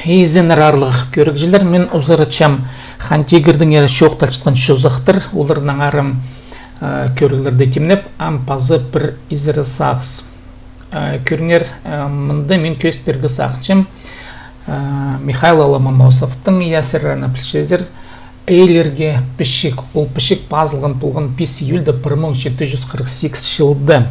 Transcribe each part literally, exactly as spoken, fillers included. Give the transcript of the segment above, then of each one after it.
Изеннер, аарлығ кӧрігҷілер, мин узаратчам Хан Тигірдеңер чоохталчатхан чозахтар, оларнаңар, э, кӧріглерді тимнеп, ам паза пір изері сағыс. Э, кӧріңер, э, мында мин кӧзіт пирерге сағынчам, э, Михаил Ломоносовтың, я, сірер аны пілчезер, «Эйлерге пічік». Ол пічік пазылған полған пис июльда пір муң читі чӱс хырых сигіс чылда.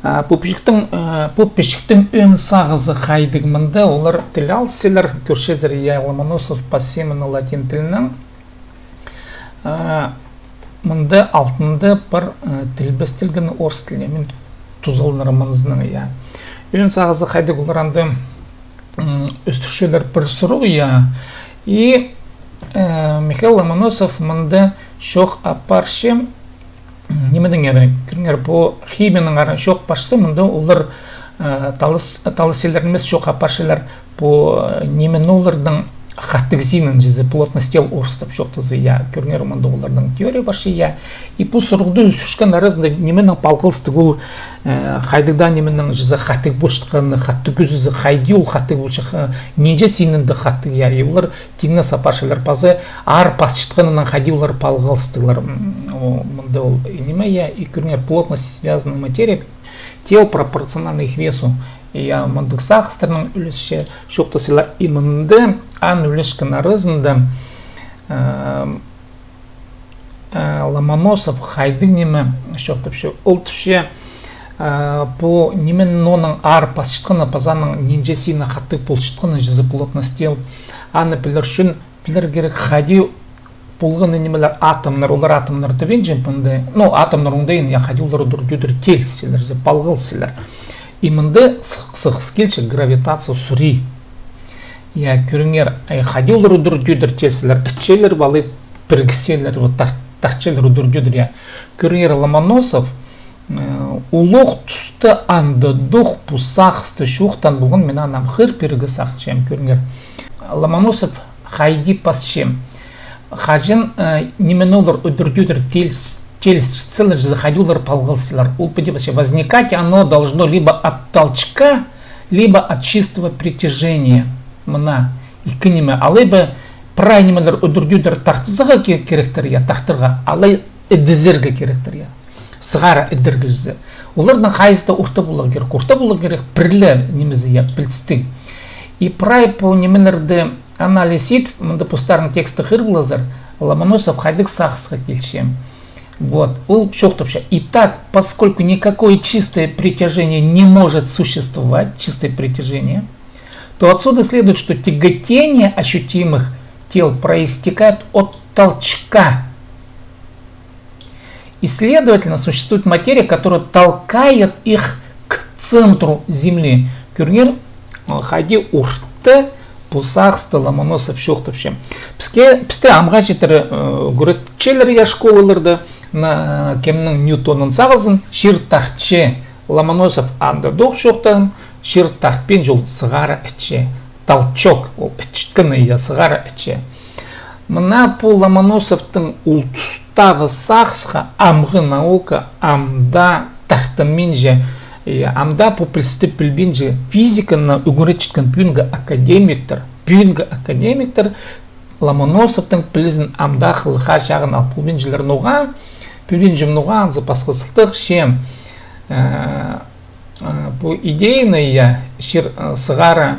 А, пу пічіктің, э, пу пічіктің ӧӧн сағызы хайдағ мында, олар тіл алысчалар, кӧрчезер, я, Ломоносов пасча мыны латин тілінең. А, мында алтында пір, э, тіл пасталған орыс тіліне, мин тузаланарым мынызынаң, я. Ӧӧн сағызы хайдағ, олар анда м, ӧстірчелер пір сурығ, я. И, э, Михаил Ломоносов мында чоох апарча, м, нимедеңер, кӧріңер, пу химиянаңар чоох апарча, мында олар, э, талас-, таласчалар нимес, чоох апарчалар пу, э, ниме, ну, оларның хатығ синін чізе, плотность тел орыстап чоохтаза, я, кӧріңер, мында оларның теория парча, я. И пу сурығны ӧстірчеткен аразында нименең палғалыстығ ол, э, хайдағ даа нименең чізе хатығ полчатханы, хатығ кӱзізі, хайди ол хатығ полчатхан, э, нинҷе синінде хатығ, я, и олар тиңнес апарчалар, паза аар пасчатханнаң хайди олар палғалыстығлар. М, о, мында ол ниме, я, и кӧріңер, плотность связанных материй тел пропорциональна их весу. Я, мындағ сағыстарнаң ӱлесче чоохтасчалар, и мында аны ӱлесчеткен аразында, э, э, Ломоносов хайдағ ниме чоохтапча, ол тіпче, э, пу ниме, ноонаң аар пасчатханы, паза аның нинҷе сині хатығ полчатханы, чізе, плотность тел, аны пілер ӱчӱн пілер кирек, хайди полған нимелер, атомнар, олар атомнар тіпчем мында, ну, атомнар оңдайын, я, хайди олар удур-тӧдір теелісчелер, палғалысчалар. И мында сых-, сығыс килче гравитация сурии. Я, кӧріңер, ай, хайди олар удур-тӧдір теелісчелер, ітчелер бе алай пірігісчелер бе, тар-, тартчалар удур-тӧдір, я. Кӧріңер, Ломоносов, э, улуғ туста андадох пу сағысты чоохтаан полған, мин аны ам хығыр пирерге сағынчам, кӧріңер. Ломоносов хайди пасча. Хаҷан, э, ниме, ну, олар удур-тӧдір тееліс-, теелісчелер, чізе, хайди олар палғалысчалар. Ол піди пасча: возникать оно должно либо от толчка, либо от чистого притяжения. Мына ікі ниме. Алай ба прай нимелер удур-тӧдір тартызарға ке-, киректер, я, тартарға, алай ідізерге киректер, я. Сығара ідерге чізе. Оларның хайзы даа орта поларға кирек, орта поларға кирек, пір ле нимезі, я, пілдістіг. И прай пу нимелерні анализ ит, мында постарың тексті хығыр поларзар, Ломоносов хайдағ сағысха килче. Вот, ол чоохтапча: «Итак, поскольку никакое чистое притяжение не может существовать, чистое притяжение, то отсюда следует, что тяготение ощутимых тел проистекает от толчка. И, следовательно, существует материя, которая толкает их к центру Земли». Кӧріңер, хайди орта пу сағысты Ломоносов чоохтапча. Піске, пісті амға читіре, э, ӱгретчелер, я, школаларда, на, кемнің, Ньютонның сағызын чир тартча. Ломоносов андадох чоохтаан, чир тартпинча, ол сығара ітче. Толчок, ол ітчеткені, я, сығара ітче. Мына пу Ломоносовтың ол тустағы сағысха амғы наука ам даа тартынминча, я, ам даа пу пілісті пілбинче. Физиканы ӱгретчеткен пӱӱнгі академиктер, пӱӱнгі академиктер Ломоносовтың пілізін ам даа хылыхха чағын ал полбинчалар. Ноға? Пілбинчем ноға, анзы пасха сылтағ, че, э, э, пу идеяны, я, чир, э, сығара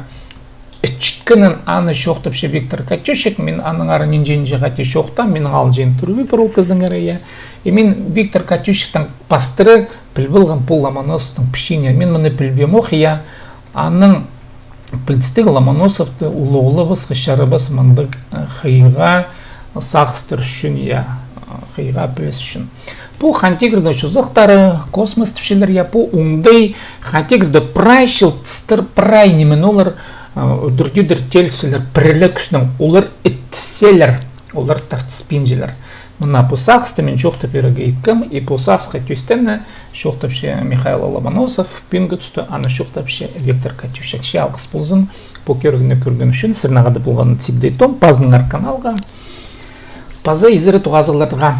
ітчеткенін, аны чоохтапча Виктор Катющик. Мин аннаңар нинҷе-нинҷе хати чоохтаам, минің алҷаң интервью пар ол кізідеңер, я. И мин Виктор Катющиктең пастыра піл полғам пу Ломоносовтың пічиине. Мин мыны пілбеем ох, я. Аның пілдістіг Ломоносовты улуғлабас, хысчарабас мындағ, э, хыйға сағыстар ӱчӱн, я, э, хыйға піліс ӱчӱн. Пу Хан Тигірнің чозахтары, космос тіпчелер, я, пу оңдай. Хан Тигірде прай чылтыстар, прай ниме, ну, олар, э, удур-тӧдір теелісчелер пір ле кӱснең, олар ітчелер, олар тартыспинчалар. Мына пу сағысты мин чоохтап пирерге иткем, и пу сағысха тӧстене чоохтапча Михаил Ломоносов, пӱӱнгі туста аны чоохтапча Виктор Катющик. Че алғыс ползын пу кӧрігні кӧрген ӱчӱн. Сірернең хада полған Сибдей Том, пазыныңар каналға. Паза изері тоғазығларға.